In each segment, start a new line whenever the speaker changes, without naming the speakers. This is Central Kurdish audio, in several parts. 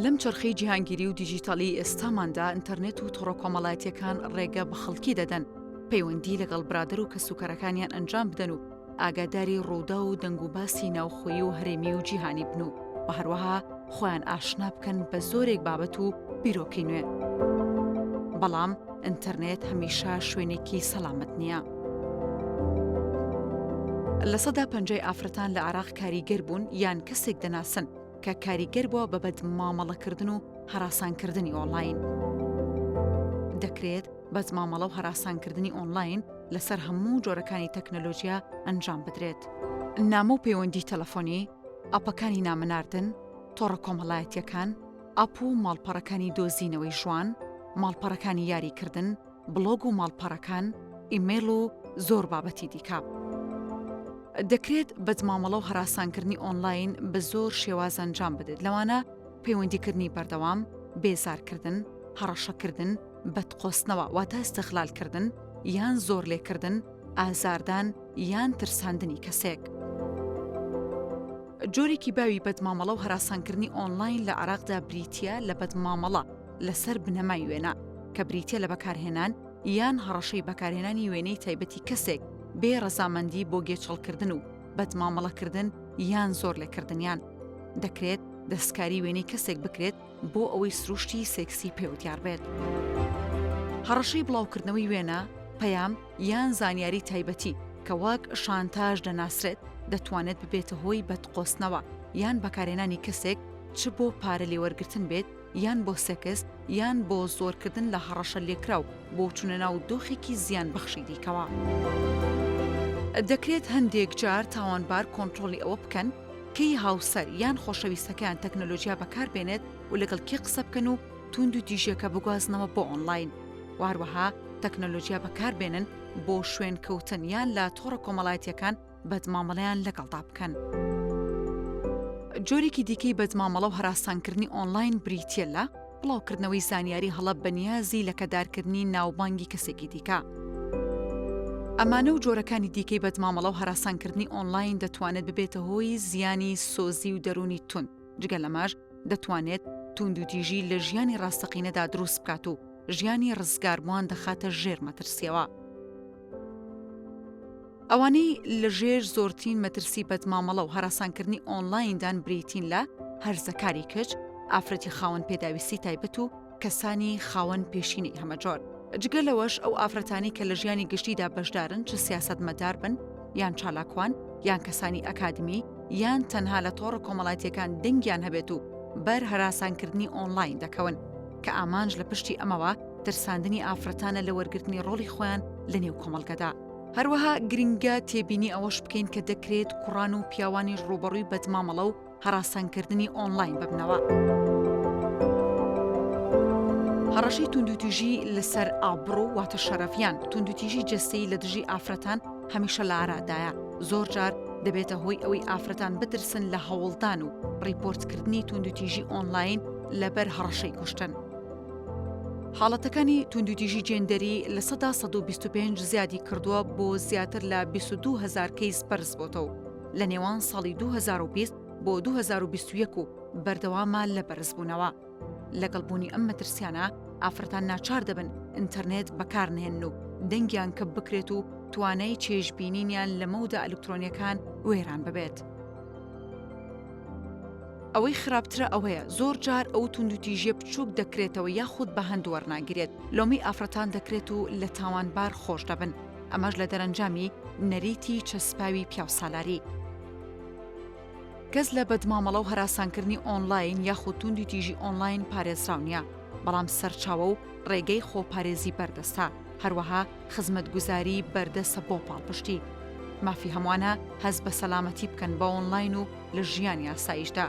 لەم چەرخەی جیهانگیری و دیجیتاڵی ئێستاماندا ئینتەرنێت و تۆڕە کۆمەڵایەتییەکان ڕێگە بە خەڵکی دەدەن پەیوەندی لەگەڵ برادەر و کەسوکارەکانیان ئەنجام بدەن و ئاگاداری ڕووداو و دەنگوباسی ناوخۆیی و هەرێمی و جیهانی بن و و هەروەها خۆیان ئاشنا بکەن بە زۆرێک بابەت و بیرۆکەی نوێ. بەڵام ئینتەرنێت هەمیشە شوێنێکی سەلامەت نییە. لەسەدا پەنجای ئافرەتان لە عێراق کاریگەر بوون یان کەسێک دەناسن کە کاریگەر بووە بە بەدمامەڵەکردن و هەراسانکردنی ئۆنلاین. دەکرێت بەدمامەڵە و هەراسانکردنی ئۆنلاین لەسەر هەموو جۆرەکانی تەکنەلۆژیا ئەنجام بدرێت. نامە و پەیوەندی تەلەفۆنی، ئەپەکانی نامە ناردن، تۆڕە کۆمەڵایەتییەکان، ئەپ و ماڵپەڕەکانی دۆزینەوەی ژوان، ماڵپەڕەکانی یاریکردن، بڵۆگ و ماڵپەڕەکان، ئیمەیڵ و زۆر بابەتی دیکە. دەکرێت بەدمامەڵە و هەراسانکردنی ئۆنلاین بە زۆر شێواز ئەنجام بدرێت، لەوانە پەیوەندیکردنی بەردەوام، بێزارکردن، هەڕەشەکردن، بەدقۆستنەوە واتە ئیستغلالکردن یان زۆرلێکردن، ئازاردان یان ترساندنی کەسێک. جۆرێکی باوی بەدمامەڵە و هەراسانکردنی ئۆنلاین لە عێراقدا بریتییە لە بەدمامەڵە لەسەر بنەمای وێنە، کە بریتییە لە بەکارهێنان یان هەڕەشەی بەکارهێنانی وێنەی تایبەتی کەسێک بێ ڕەزامەندی بۆ گێچەڵکردن و بەدمامەڵەکردن یان زۆرلێکردنیان. دەکرێت دەستکاری وێنەی کەسێک بکرێت بۆ ئەوەی سروشتی سێکسی پێوە دیار بێت. هەڕەشەی بڵاوکردنەوەی وێنە، پەیام یان زانیاری تایبەتی کە وەک شانتاژ دەناسرێت، دەتوانێت ببێتە هۆی بەدقۆستنەوە یان بەکارهێنانی کەسێک چ بۆ پارە لێوەرگرتن بێت یان بۆ سێکس یان بۆ زۆرکردن لە هەڕەشە لێکراو بۆ چوونە ناو دۆخێکی زیانبەخشی دیکەوە. دەکرێت هەندێک جار تاوانبار کۆنترۆڵی ئەوە بکەن کەی هاوسەر یان خۆشەویستەکەیان تەکنەلۆجیا بەکاربێنێت و لەگەڵ کێ قسە بکەن و تووندوتیژیەکە بگوازنەوە بۆ ئۆنلاین و هەروەها تەکنەلۆجیا بەکاربێنن بۆ شوێنکەوتن یان لە تۆڕە کۆمەڵایەتیەکان بەدمامەڵەیان لەگەڵدا بکەن. جۆرێکی دیکەی بەدمامەڵە و هەراسانکردنی ئۆنلاین بریتییە لە بڵاوکردنەوەی زانیاری هەڵە بە نیازی لەکەدارکردنی ناوبانگی کەسێکی دیکە. ئەمانە و جۆرەکانی دیکەی بەدمامەڵە و هەراسانکردنی ئۆنلاین دەتوانێت ببێتە هۆی زیانی سۆزی و دەروونی توند، جگە لەمەش دەتوانێت توندوتیژی لە ژیانی ڕاستەقینەدا دروست بکات و ژیانی ڕزگاربووان دەخاتە ژێر مەترسییەوە. ئەوانەی لە ژێر زۆرترین مەترسی بەدمامەڵە و هەراسانکردنی ئۆنلایندان بریتین لە هەرزەکاری کچ، ئافرەتی خاوەن پێداویستی تایبەت و کەسانی خاوەن پێشینەی هەمەجۆر. جگە لەوەش ئەو ئافرەتانەی کە لە ژیانی گشتیدا بەشدارن چ سیاسەتمەدار بن یان چالاکوان یان کەسانی ئەکادمی یان تەنها لە تۆڕە کۆمەڵایەتیەکان دەنگیان هەبێت و بەر هەراسانکردنی ئۆنلاین دەکەون کە ئامانج لە پشتی ئەمەوە ترساندنی ئافرەتانە لە وەرگرتنی ڕۆڵی خۆیان لە نێو کۆمەڵگەدا. هەروەها گرنگە تێبینی ئەوەش بکەین کە دەکرێت کوڕان و پیاوانیش ڕووبەڕووی بەدمامەڵە و هەراسانکردنی ئۆنلاین ببنەوە. هەڕەشەی توندوتیژی لەسەر ئابڕوو واتە شەرەف یان توندوتیژی جەستەیی لە دژی ئافرەتان هەمیشە لە ئارادایە، زۆرجار دەبێتە هۆی ئەوەی ئافرەتان بترسن لە هەوڵدان و ڕیپۆرتکردنی توندوتیژی ئۆنلاین لەبەر هەڕەشەی کوشتن. حاڵەتەکانی توندوتیژی جێندەری 125% زیادی کردووە بۆ زیاتر لە 22 هەزار کەیس بەرزبۆتەوە لە نێوان ساڵی 2020 بۆ 2021 و بەردەوامە لە بەرزبوونەوە. لەگەڵ بوونی ئەم مەترسیانە ئافرەتان ناچار دەبن ئینتەرنێت بەکارنەهێنن و دەنگیان کپ بکرێت و توانای چێژبینینیان لە مەودا ئەلکترۆنیەکان وێران ببێت. ئەوەی خراپترە ئەوەیە زۆر جار ئەو توندوتیژیە بچووک دەکرێتەوە یاخود بە هەند وەرناگیرێت، لۆمەی ئافرەتان دەکرێت و لە تاوانبار خۆش دەبن، ئەمەش لە دەرەنجامی نەریتی چەسپاوی پیاوسالاری. کەس لە بەدمامەڵە و هەراسانکردنی ئۆنلاین یاخود توندوتیژی ئۆنلاین پارێزراو نییە، بەڵام سەرچاوە و ڕێگەی خۆپارێزی بەردەستە، هەروەها خزمەتگوزاری بەردەستە بۆ پاڵپشتی. مافی هەمووانە هەست بە سەلامەتی بکەن بە ئۆنلاین و لە ژیانی ئاساییشدا.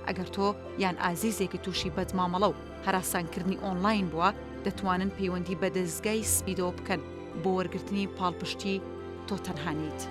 ئەگەر تۆ یان ئازیزێکت تووشی بەدمامەڵە و هەراسانکردنی ئۆنلاین بووە، دەتوانن پەیوەندی بە دەزگای سپیدەوە بکەن بۆ وەرگرتنی پاڵپشتی، تۆ تەنها نیت.